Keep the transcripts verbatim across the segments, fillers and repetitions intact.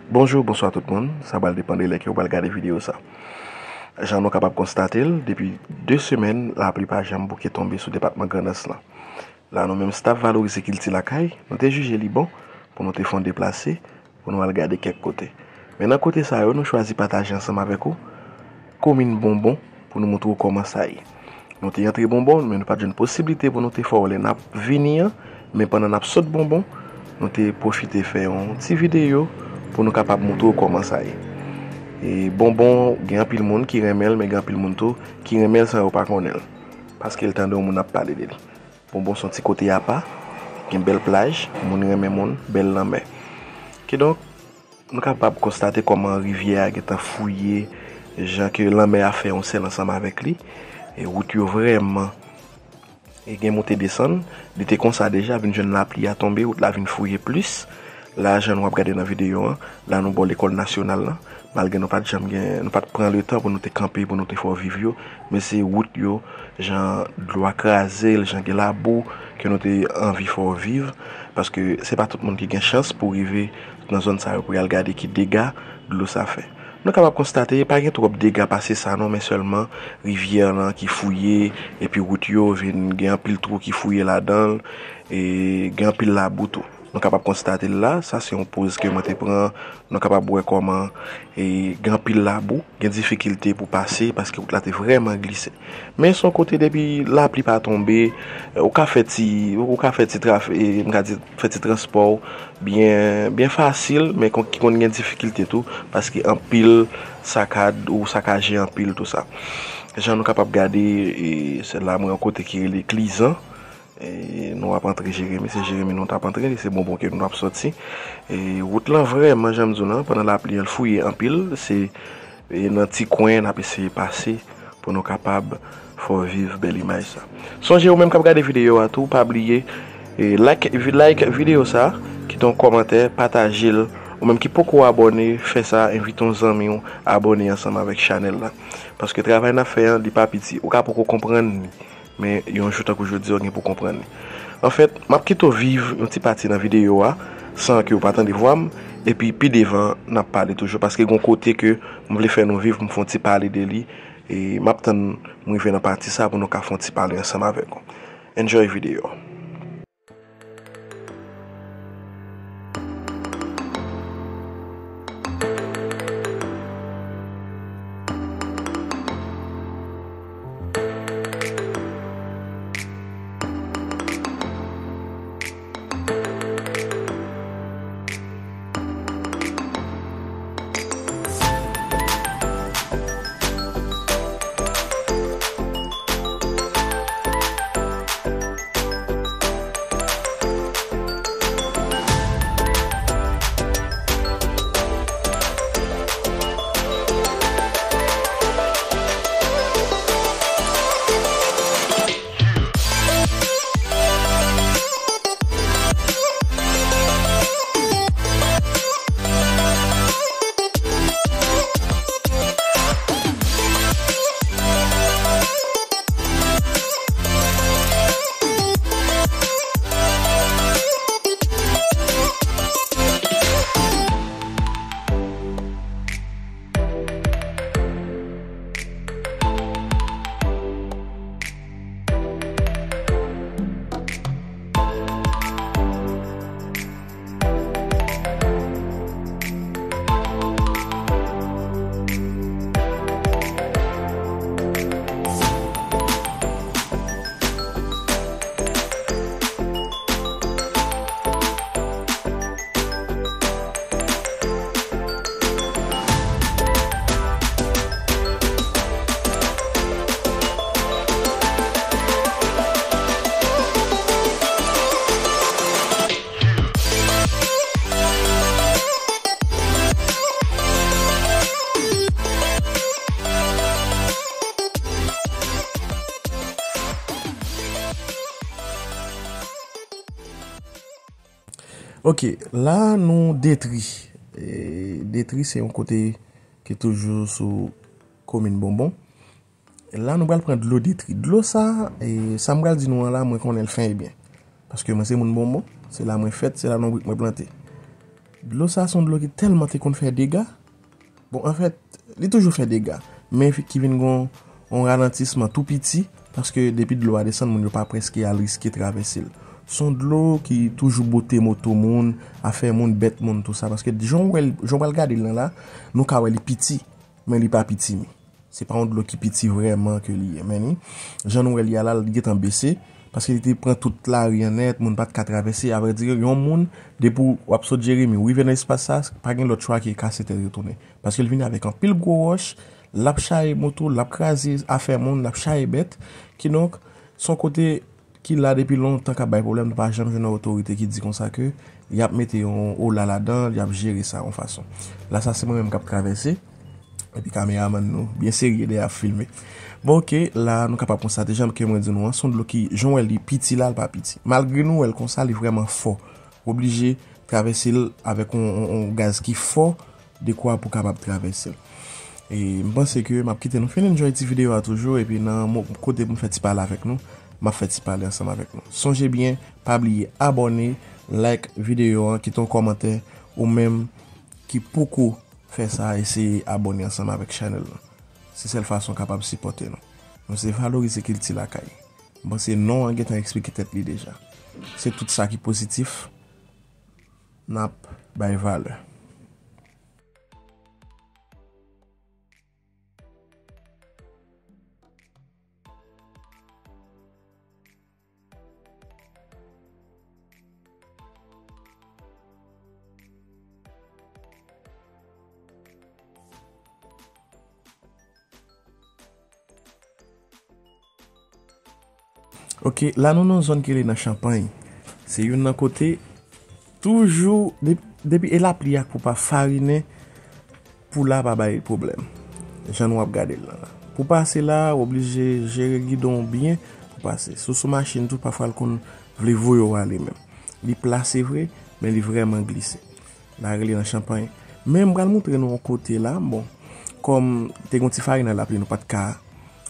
Bonjou, bonswa tout moun. Sa pral depann de lè ke w pral gade videyo sa. Jan nou kapab konstate l, depi de semèn, lapli pa janm bouke tonbe sou depatman Grandans lan. La, nou menm staf Valorize Kilti Lakay, nou te jije li bon pou nou te fè yon deplase, pou nou al gade kèk kote. Men nan kote sa yo, nou chwazi pataje ansanm avèk ou komin Bonbon pou nou montre w kòman sa ye. Nou te antre Bonbon, men nou pa t jwenn posiblite pou nou te fè w lè n ap vini an, men pandan n ap sot Bonbon, nou te pwofite fè yon ti videyo pou nou kapab montre w kòman sa ye. E Bonbon, gen anpil moun ki renmen l, men gen anpil moun tou ki renmen l san yo pa konnen l, paske l tande yon moun ap pale de li. Bonbon se yon ti kote apa, gen bèl plaj, moun renmen moun, bèl lanmè. Kidonk, nou kapab konstate kòman rivyè a gentan fouye, jan ke lanmè a fè yon sèl ansanm avèk li. E wout yo vrèman, e gen moute desann. Li te konsa deja, vin jwenn lapli a tonbe, wout la vin fouye plis. La, jan nou ap gade nan videyo an, la nou bò lekòl nasyonal lan. Malgre nou pa t janm gen, nou pa t pran letan pou nou te kanpe, pou nou te fè w viv yo, men se wout yo, jan dlo a kraze l, jan gen labou, ke nou te anvi fè w viv, paske se pa tout moun ki gen chans pou rive nan zòn sa yo pou y al gade ki dega dlo sa fè. Nou kapab konstate, pa gen twòp dega pase sa non, men sèlman rivyè lan ki fouye, epi wout yo vin gen anpil twou ki fouye ladan l, e gen anpil labou tou. Nou kapab konstate l la, sa se yon poz ke mwen te pran. Nou kapab wè kòman, e, gen anpil labou, gen difikilte pou pase, paske wout la te vrèman glise. Men se yon kote depi lapli pa tonbe, ou ka fè ti, ou ka fè ti traf-, e, m ka di, fè ti transpò w byen, byen fasil, men kon, ki konn gen difikilte tou, paske anpil sakad ou sakaje anpil tou sa. Jan nou kapab gade, e, se la mwen yon kote ki rele Klizan. E, nou ap antre Jeremi, se Jeremi nou t ap antre, se Bonbon ke nou ap sòti. E, wout lan vrèman, jan m di w lan, pandan lapli an, l fouye anpil, se, e, nan ti kwen n ap eseye pase pou nou kapab fè w viv bèl imaj sa. Sonje ou menm k ap gade videyo a tou, pa bliye, e, like, vi-, like videyo sa, kite yon kòmantè, pataje l. Ou menm ki poko abòne, fè sa, envite yon zanmi w abòne ansanm avèk chanèl la. Paske travay n ap fè an, li pa piti. Ou ka poko konprann li. Men yon jou tankou jodi a, w gen pou konprann li. Anfèt, m ap kite w viv yon ti pati nan videyo a, san ke w pa tande vwa m, epi pi devan, n ap pale toujou, paske gon kote ke m vle fè nou viv, m fè yon ti pale de li, e m ap tann m rive nan pati sa pou nou ka fè yon ti pale ansanm avèk ou. Enjoy videyo a. Ok, la nou Detri. E, Detri se yon kote ki toujou sou komin Bonbon. La nou pral pran dlo Detri. Dlo sa, e, sa m pral di nou an la, mwen konnen l fen e byen. Paske mwen se moun Bonbon, se la mwen fèt, se la lonbrik mwen plante. Dlo sa se yon dlo ki tèlman te konn fè dega. Bon, anfèt, li toujou fè dega, men ki vin gon yon ralantisman tou piti, paske depi dlo a desann, moun yo pa prèske al riske travèse l. Se yon dlo ki toujou bote moto moun, afè moun, bèt moun, tou sa, paske jan w wè l, jan w pral gade l lan la, nou ka wè li piti, men li pa pitimi. Se pa yon dlo ki piti vrèman ke li ye, men ni, jan nou wè li a la, li gentan bese, paske li te pran tout lari an nèt, moun pa t ka travèse. Avrèdi, yon moun, depi w ap sot Jeremi, w rive nan espas sa, pa gen lòt chwa ke kase tèt retounen. Paske l vini avèk anpil gwo wòch, l ap chaye moto, l ap kraze afè moun, l ap chaye bèt. Kidonk, se yon kote ki la depi lontan k ap bay pwoblèm, nou pa janm jwenn yon otorite ki di konsa ke y ap mete yon ola ladan l, y ap jere sa yon fason. La sa se mwen menm k ap travèse, epi kameramann nou byen serye dèyè ap filme. Bon, oke, la nou kapab konstate, jan ke mwen di nou an, se yon dlo ki, jan w wè li piti la, l pa piti. Malgre nou wè l konsa, li vrèman fò. W oblije travèse l avèk yon, yon, yon gaz ki fò, dekwa pou kapab travèse l. E m panse ke m ap kite nou fin enjoy ti videyo a toujou, epi nan mo-, kote pou m fè ti pale avèk nou, m ap fè ti pale ansanm avèk nou. Sonje byen, pa bliye abòne, like videyo an, kite yon kòmantè, ou menm ki poko fè sa, eseye abòne ansanm avèk chanèl lan. Se sèl fason w kapab sipòte nou. Nou se Valorize Kilti Lakay. M panse non an gentan eksplike tèt li deja. Se tout sa ki pozitif, n ap bay valè. Ok, la nou nan zòn ki rele nan Chanpany. Se youn nan kote toujou, de-, depi e lapli ak pou pa farinen, pou la pa bay pwoblèm. Jan nou ap gade l lan la. Pou pase la, w oblije jere gidon w byen pou pase. Si w sou machin tou, pafwa l konn vle voye w ale menm. Li pla se vre, men li vrèman glise. La rele nan Chanpany. Men m pral montre nou yon kote la, bon, kòm te gon ti farinen ak lapli, nou pa t ka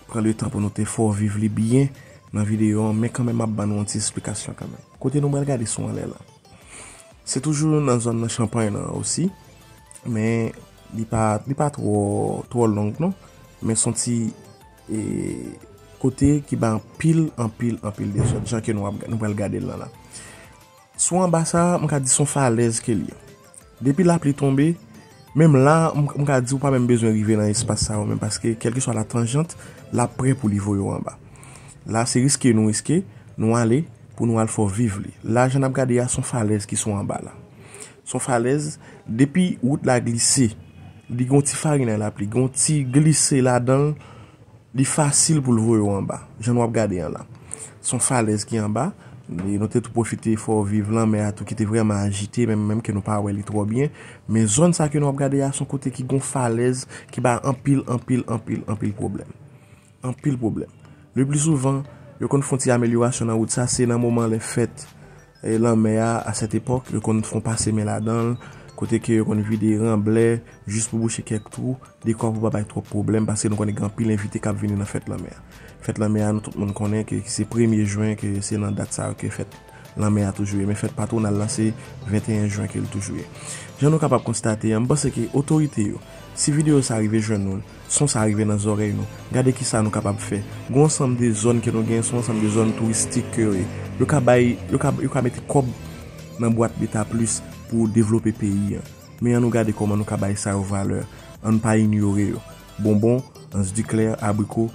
pran letan pou nou te fè w viv li byen nan videyo an, men kanmenm m ap ban nou yon ti esplikasyon kanmenm. Kote nou pral gade sou anlè la. Se toujou nan zòn nan Chanpany lan osi, men li pa, li pa twò, twò long non, men se yon ti, e, kote ki bay anpil, anpil, anpil dezòd, jan ke nou ap, nou pral gade l lan la. Sou anba sa, m ka di se yon falèz ke l ye. Depi lapli tonbe, menm la, m, m ka di ou pa menm bezwen rive nan espas sa yo menm, paske kèlkeswa la tanjant, l ap prè pou li voye w anba. La, se riske nou riske, nou ale, pou nou al fè w viv li. La, jan n ap gade a, se yon falèz ki sou anba la. Se yon falèz, depi wout la glise, li gon ti farinen ak lapli, gon ti glise ladan l, li fasil pou l voye w anba, jan w ap gade an la. Se yon falèz ki anba, e nou te tou pwofite fè w viv lanmè a tou ki te vrèman ajite, menm, menm ke nou pa wè li twò byen. Men zòn sa ke nou ap gade a, se yon kote ki gon falèz, ki bay anpil, anpil, anpil, anpil pwoblèm. Anpil pwoblèm. Le pli souvan, yo konn fè yon ti amelyorasyon nan wout sa, se nan moman lè fèt, e, lanmè a, a sèt epòk, yo konn fè yon pase men ladan l, kote ke yo konn vide ranblè, jis pou bouche kèk twou, dekwa pou pa bay twòp pwoblèm, paske nou konnen gen anpil envite k ap vini nan fèt lanmè a. Fèt lanmè a, nou tout moun konnen ke se premye jen, ke se nan dat sa yo ke fèt lanmè a toujou ye, men fèt patwonal la se venteyen jen ke l toujou ye. Jan nou kapab konstate a, m panse ke otorite yo, si videyo sa rive jwenn nou, son sa rive nan zòrèy nou, gade kisa nou kapab fè. Gon ansanm de zòn ke nou gen, se yon ansanm de zòn touristik ke yo ye. Yo ka bay, yo ka, yo ka mete kòb nan bwat Beta Plis pou devlope peyi an. Men ann nou gade kòman nou ka bay sa yo valè. Ann pa inyore yo. Bonbon, Anse du Clair, Abriko,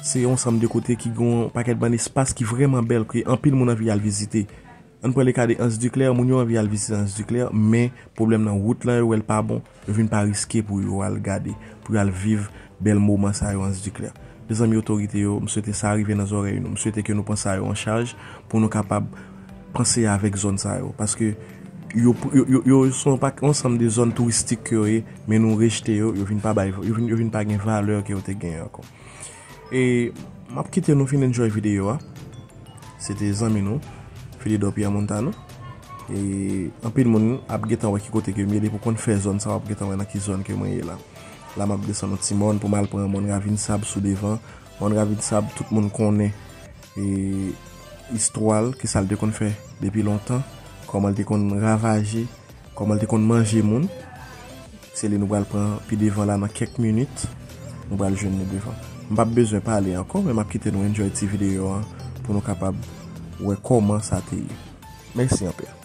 se yon ansanm de kote ki gen yon pakèt bann espas ki vrèman bèl, ke anpil moun anvi al vizite. Ann pran le ka de Anse du Clair, moun yo anvi al vizite Anse du Clair, men pwoblèm nan wout lan, yo wè l pa bon, yo vin pa riske pou yo al gade, pou yo al viv bèl moman sa yo Anse du Clair. Mezanmi, otorite yo, m swete sa rive nan zòrèy nou. M swete ke nou pran sa yo an chaj pou nou kapab panse avèk zòn sa yo. Paske yo, yo, yo, yo se yon pa, yon ansanm de zòn touristik ke yo ye, men nou rejte yo, yo vin pa bay, yo vin, yo vin pa gen valè ke yo te genyen ankò. E m ap kite nou fin enjoy videyo a. Se te zanmi nou, Filidor Pierre Montano. E anpil moun ap gentan wè ki kote ke m ye, depi w konn fè zòn sa, w ap gentan wè nan ki zòn ke mwen ye la. La, m ap desann yon ti mòn pou m al pran mòn Ravin Sab sou devan. Mòn Ravin Sab, tout moun konnen, e, istwa l, kisa l te konn fè depi lontan, kòman l te konn ravaje, kòman l te konn manje moun. Se li nou pral pran pi devan la nan kèk minit. Nou pral jwenn li devan. M p ap bezwen pale ankò, men m ap kite nou enjoy ti videyo an pou nou kapab wè kòman sa te ye. Mèsi anpil.